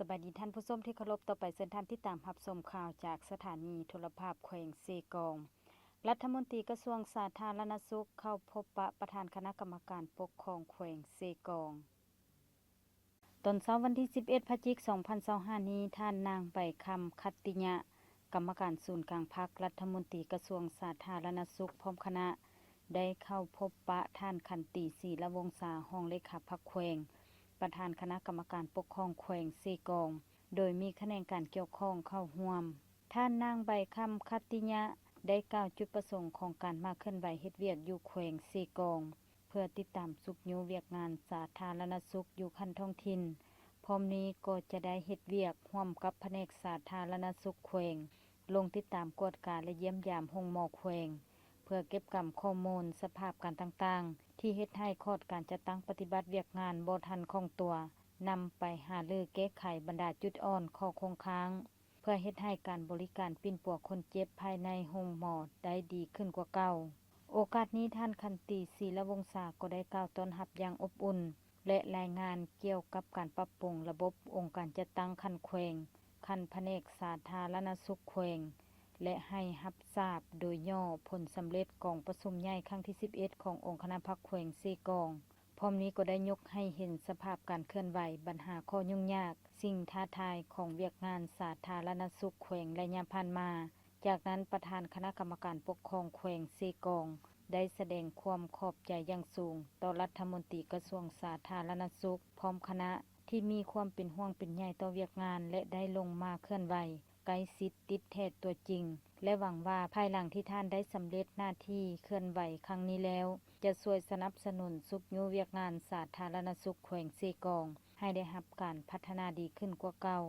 ສະບາຍດີທ່ານຜູ້ຊົມທີ່ເຄົາລົບ, ຕໍ່ໄປເຊີນທ່ານຕິດຕາມຮັບຊົມຂ່າວຈາກສະຖານີໂທລະພາບແຂວງເຊກອງ. ລັດຖະມົນຕີກະຊວງສາທາລະນະສຸກເຂົ້າພົບປະປະທານຄະນະກຳມະການປົກຄອງແຂວງເຊກອງ. ຕອນເຊົ້າວັນທີສິບເອັດ ພະຈິກ ສອງພັນຊາວຫ້ານີ້, ທ່ານນາງ ໃບຄຳ ຂັດຕິຍະ ກຳມະການສູນກາງພັກ, ລັດຖະມົນຕີກະຊວງສາທາລະນະສຸກ ພ້ອມຄະນະ ໄດ້ເຂົ້າພົບປະທ່ານ ຂັນຕີ ສີລະວົງສາ ຮອງເລຂາພັກແຂວງ, ປະທານຄະນະກຳມະການປົກຄອງແຂວງເຊກອງ, ໂດຍມີຂະແໜງການກ່ຽວຂ້ອງເຂົ້າຮ່ວມ. ທ່ານນາງ ໃບຄຳ ຂັດຕິຍະ ໄດ້ກ່າວຈຸດປະສົງຂອງການມາເຄື່ອນໄຫວເຮັດວຽກຢູ່ແຂວງເຊກອງ ເພື່ອຕິດຕາມຊຸກຍູ້ວຽກງານສາທາລະນະສຸກຢູ່ຂັ້ນທ້ອງຖິ່ນ. ພ້ອມນີ້ກໍຈະໄດ້ເຮັດວຽກຮ່ວມກັບພະແນກສາທາລະນະສຸກແຂວງ, ລົງຕິດຕາມກວດກາ ແລະ ຢ້ຽມຢາມໂຮງໝໍແຂວງ, ເພື່ອເກັບກຳຂໍ້ມູນສະພາບການຕ່າງໆ ທີ່ເຮັດໃຫ້ຂອດການຈັດຕັ້ງປະຕິບັດວຽກງານບໍ່ທັນຄ່ອງຕົວ, ນຳໄປຫາລືແກ້ໄຂບັນດາຈຸດອ່ອນ, ຂໍ້ຄົງຄ້າງ, ເພື່ອເຮັດໃຫ້ການບໍລິການປິ່ນປົວຄົນເຈັບພາຍໃນໂຮງໝໍໄດ້ດີຂຶ້ນກວ່າເກົ່າ. ໂອກາດນີ້, ທ່ານ ຂັນຕີ ສີລະວົງສາ ກໍໄດ້ກ່າວຕ້ອນຮັບຢ່າງອົບອຸ່ນ ແລະ ລາຍງານກ່ຽວກັບການປັບປຸງລະບົບອົງການຈັດຕັ້ງຂັ້ນແຂວງ, ຂັ້ນພະແນກສາທາລະນະສຸກແຂວງ ແລະ ໃຫ້ຮັບຊາບໂດຍຫຍໍ້ຜົນສຳເລັດກອງປະຊຸມໃຫຍ່ຄັ້ງທີສິບເອັດ ຂອງອົງຄະນະພັກແຂວງເຊກອງ. ພ້ອມນີ້ກໍໄດ້ຍົກໃຫ້ເຫັນສະພາບການເຄື່ອນໄຫວ, ບັນຫາ, ຂໍ້ຫຍຸ້ງຍາກ, ສິ່ງທ້າທາຍຂອງວຽກງານສາທາລະນະສຸກແຂວງໄລຍະຜ່ານມາ. ຈາກນັ້ນ, ປະທານຄະນະກຳມະການປົກຄອງແຂວງເຊກອງ ໄດ້ສະແດງຄວາມຂອບໃຈຢ່າງສູງຕໍ່ລັດຖະມົນຕີກະຊວງສາທາລະນະສຸກ ພ້ອມຄະນະ ທີ່ມີຄວາມເປັນຫ່ວງເປັນໃຍຕໍ່ວຽກງານ ແລະ ໄດ້ລົງມາເຄື່ອນໄຫວ ໃກ້ຊິດຕິດແທດຕົວຈິງ ແລະ ຫວັງວ່າພາຍຫຼັງທີ່ທ່ານໄດ້ສຳເລັດໜ້າທີ່ເຄື່ອນໄຫວຄັ້ງນີ້ແລ້ວ, ຈະຊ່ວຍສະໜັບສະໜູນຊຸກຍູ້ວຽກງານສາທາລະນະສຸກແຂວງເຊກອງ ໃຫ້ໄດ້ຮັບການພັດທະນາດີຂຶ້ນກວ່າເກົ່າ.